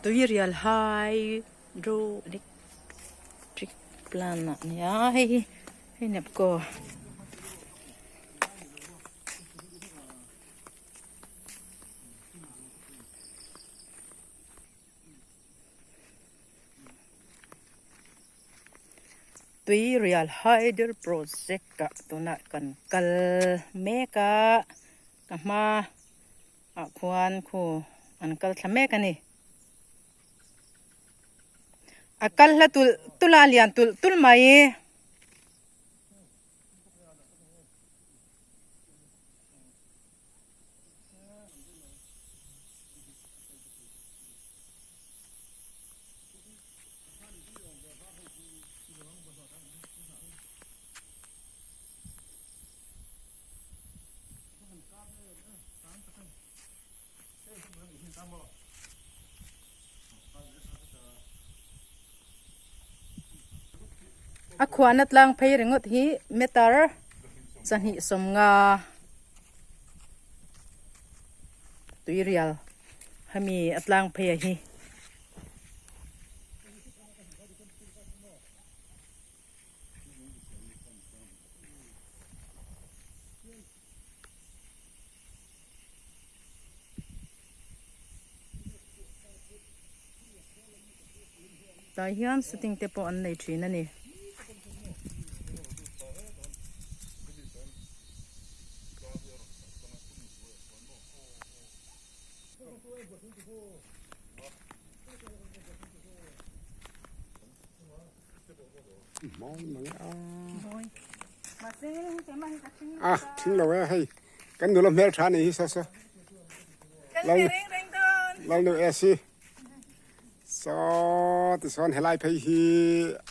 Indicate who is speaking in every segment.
Speaker 1: Tuirial hydro electric plant ah nia hei hi hei nepco. Tuirial hydel project ah tunah kan kal mek a ka hma ah khuan khu an kal thla mek a ni a kal hla tulh tulh a a lian tulh tulh mai. A khuahna tlang phei ringawt hi meter chahnih sawmnga tuirial hemi a tlang phei a hi. Tah hian sitting te pawh an nei thin a ni.
Speaker 2: A thing lo e hei kan nula hmel tha ni hi saw saw lal nu e si saw tichuan helai phei hi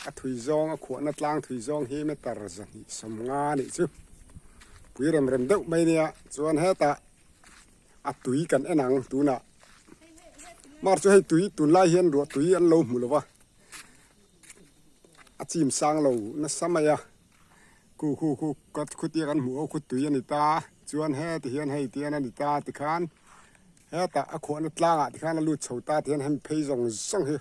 Speaker 2: a thui zawng a khuahna tlang thui zawng hi meter zahnih sawmnga a nih chu pui rem rem deuh mai nia chuan hetah a tui kan en ang tunah mar chu hei tui tunlai hian ruah tui an lo hmu lo va. A chim sang lo nasa mai a khu khu khu ka khutia kan hmuh ho khu tui a ni ta chuan heti hian hei ti hian a ni ta tikhan hetah a khuahna tlangah tikhan a lut chho ta ti hian hemi phei zawng zawng hi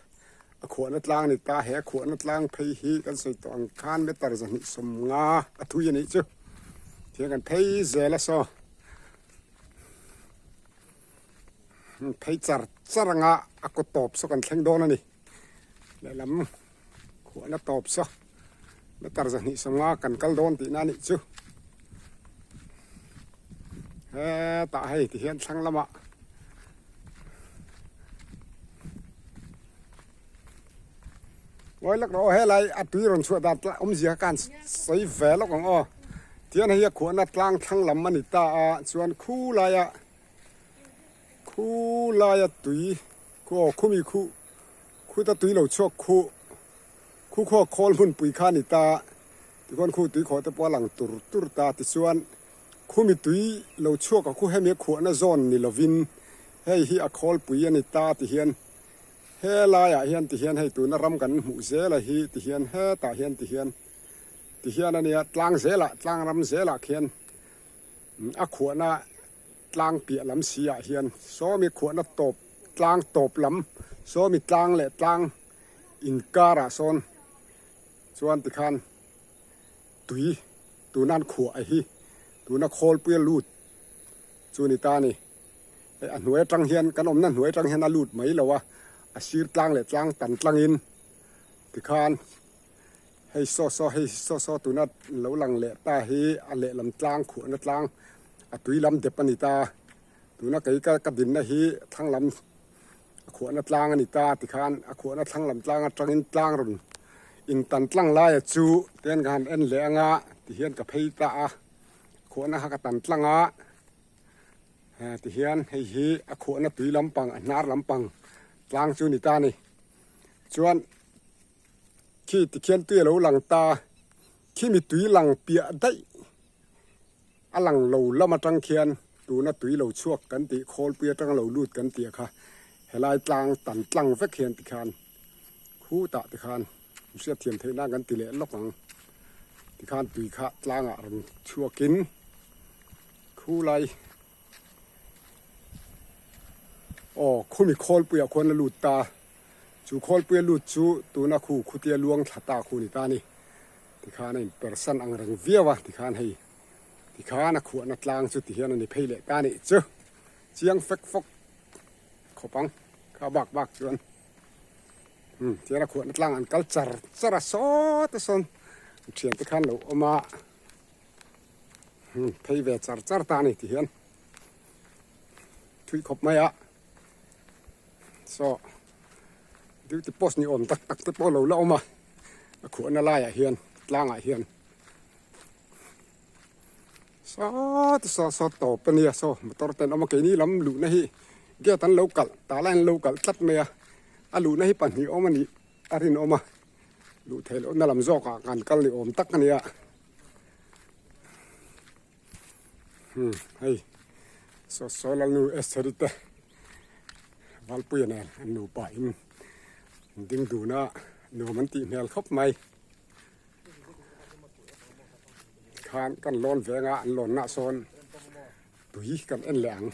Speaker 2: a khuahna tlang a ni ta he khuahna tlang phei hi kan sawi tawh ang khan meter zahnih sawmnga a thui a nih chu tihian kan phei zel a saw. Phei char char anga a kaw tawp saw kan thleng dawn a ni. Lehlam khuahna tawp saw meter zahnih sawmnga kan kal dawn tihna a nih chu. Hetah hei tihian thlang lamah ngawi lawk rawh aw helai a tui rawn chhuah dan awmzia kha ka han sawi ve lawk ang aw. Tihian hei a khuahna tlang thlang lam a ni ta a chuan khulaia Khu laia tui khu aw khumi khu khuta tui lo chhuak khu khu khaw khawl hmunpui kha a ni ta tikhawn khu tui khawh te pawh a lang tur tur ta tichuan khumi tui lo chhuak a khu hemi a khuahna zawn ni lovin hei hi a khawlpui a ni ta tihian he laiah hian tihian hei tuna ram kan hmuh zel a hi tihian hetah hian tihian tihian a nia tlang zelah tlang ram zelah khian a khuahna Tlang piah lam si ah hian sawmi khuahna tawp tlang tawp lam sawmi tlang leh tlang inkar ah sawn chuan tikhan tui tuna an khuah a hi tuna khawlpui a lut chu ni ta a ni. Hei a hnuai atang hian kan awmna hnuai atang hian a lut mai lo a, a sir tlang leh tlang tan tlangin tikhan Hei saw saw hei saw saw tuna lo lang leh ta hi a lehlam tlang khuahna tlang a tui lam dep a ni ta tuna kei ka ka dinna hi thlang lam a khuahna tlang a ni ta tikhan a khuahna thlang lam tlang atangin tlang rawn in tan tlang laia chu ten ka han en leh anga tihian ka phei ta a khuahna kha ka tan tlang a tihian hei hi a khuahna tui lampang a hnar lampang tlang chu a ni ta a ni chuan. Khi tikhian tui a lo lang ta, khi mi tui lang piah daih a lang lo lam atang khian tuna tui lo chhuak kan tih khawlpui atanga lo lut kan tih kha helai tlang tan tlang vek hian tikhian khutah tikhan hriat thiam theih nan kan ti leh lawk ang tikhan tui kha tlangah rawn chhuakin khulai aw khumi khawlpuiah khuan a lut ta. Chu khawlpuia lut chu tuna khu khutia luang thla ta khu ni ta a ni. Tikhan a inpersan ang reng viau a, tikhan hei tikhan a khuahna tlang chu tihian a ni phei leh ta a nih chu. Chiang fek fawk khawp ang kha bak bak chuan umm tihian a khuahna tlang an kal char char a sawt a sawn thiante khan lo awm a umm phei ve char char ta a ni tihian thui khawp mai a saw duty post ni awm tak tak te pawh a lo la awm a a khuahna laiah hian tlangah hian. Sawt saw saw tawp a nia saw motor te an awm a keini lam luhna hi gate an lo kalh tah lai an lo kalh tlat mai a a luhna hi pahnih awm a nih a rinawm a luh theih loh na lam zawk ah kan kal ni awm tak a nia hmm hei saw saw lalnu Estheri te Valpuia nen an nupa in ding dun a nuam an tih hmel khawp mai. Khan kan lawn veng a an lawn nah sawn tui kan en leh ang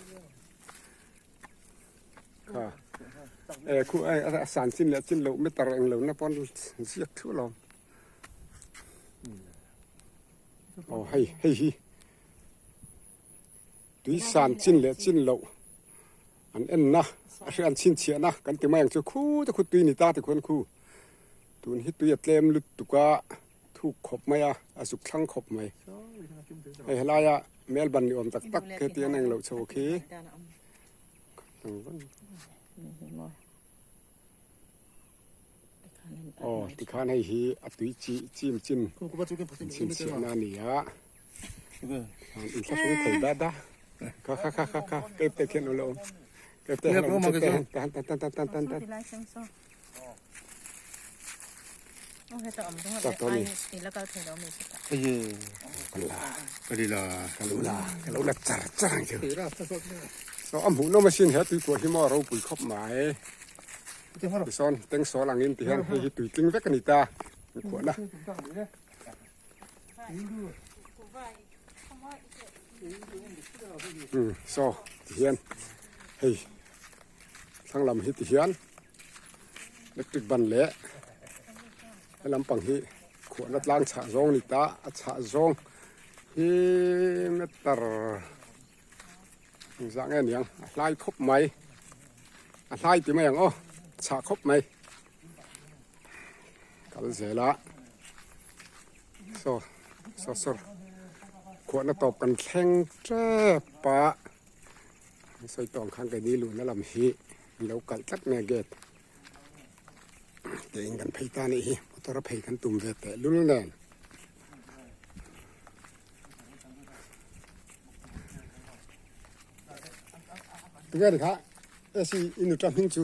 Speaker 2: kha e khu a san chin leh chin loh meter eng lo na pawn ziak theuh alawm aw hei hei hi tui san chin leh chin loh an en na a hre an chhinchhiah na kan ti mai ang chu khu te khu tui ni ta ti khuan khu. Tun hi tui a tlem lutuk a, thuk khawp mai a, a zuk thlang khawp mai. Hei helaia Melbourne ni awm tak tak heti an englo chho khi. Aw tikhan hei hi a tui chi chim chin chhinchhiahna a ni a. Inthlahrung thei da da. Kha kha kha kha kha kep te khian awm lo awm. Kep te han awm te han tan tan tan tan tan tan. Ka lo la char char ang chu. So a hmuh nawm asin he tuikuah hi maw a ropui khawp mai. Tisawn tengsawl angin ti hian hei hi tuitling vek a ni ta khuahna. So ti hian hei thlang lam hi ti hian. Electric ban leh he lampang hi khuahna tlang chhah zawng ni ta a chhah zawng hi meter engzah nge niang a hlai khawp mai a hlai ti mai ang aw chhah khawp mai kal zel a saw saw saw khuahna tawp kan thleng tep a sawi tawng khan keini luhna lam hi. An lo kalh tlat mai a gate te in kan phei ta anih hi motor a phei kan tum ve teh lul nen. Tunge ni kha AC i nu ta hming chu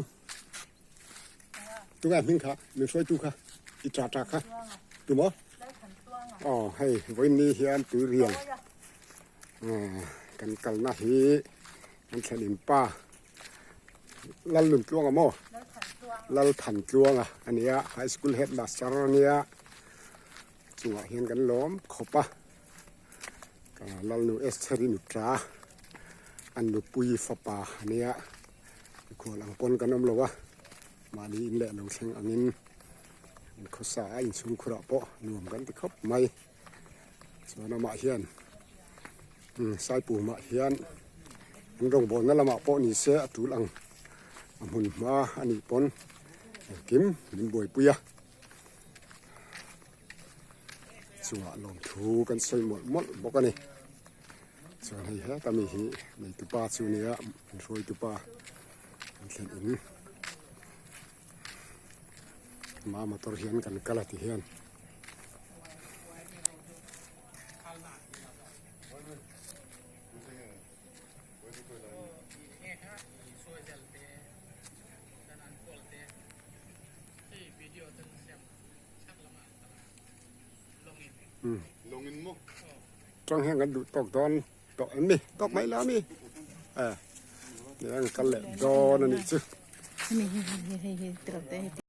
Speaker 2: tunge hming kha min hruaitu kha i ta ta kha tumaw aw hei vawiin ni hian tuirial kan kalna hi kan thlen in pa. Lalnuntluanga maw? Lalthantluanga a nia, High School Headmaster a nia. Chungah hian kan lawm khawp a. Lalnu Estheri nutra an nupui fapa a nia. Mikhual ang pawn kan awm lo a, mahni in leh lo thleng angin an khawsa a, inchhungkhurah pawh nuam kan ti khawp mai. Chuan amah hian Saipumah hian an rawngbawlna lamah pawh ni se a tul ang a hmun hma a nih pawn engkim min buaipui a chungah lawmthu kan sawi mawlh mawlh bawk a ni chuan hei heta mi hi neitupa chu a nia min hruaitupa an thlen in Mah motor hian kan kal a ti hian. Tang hian kan duh tawk dawn tawh em ni tawk mai la mi eh kal leh dawn a nih chu.